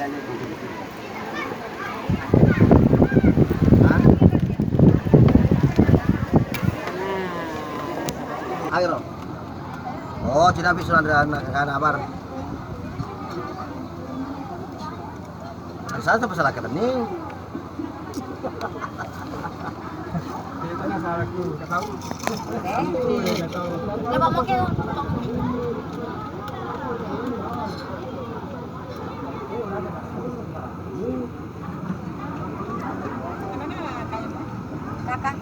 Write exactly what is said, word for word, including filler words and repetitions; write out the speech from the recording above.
Hah? Ayo, Ro. Oh, cina bisu nanti anak, anak kabar. Saya tuh pesan laki bening. Coba mau ke. Kakak.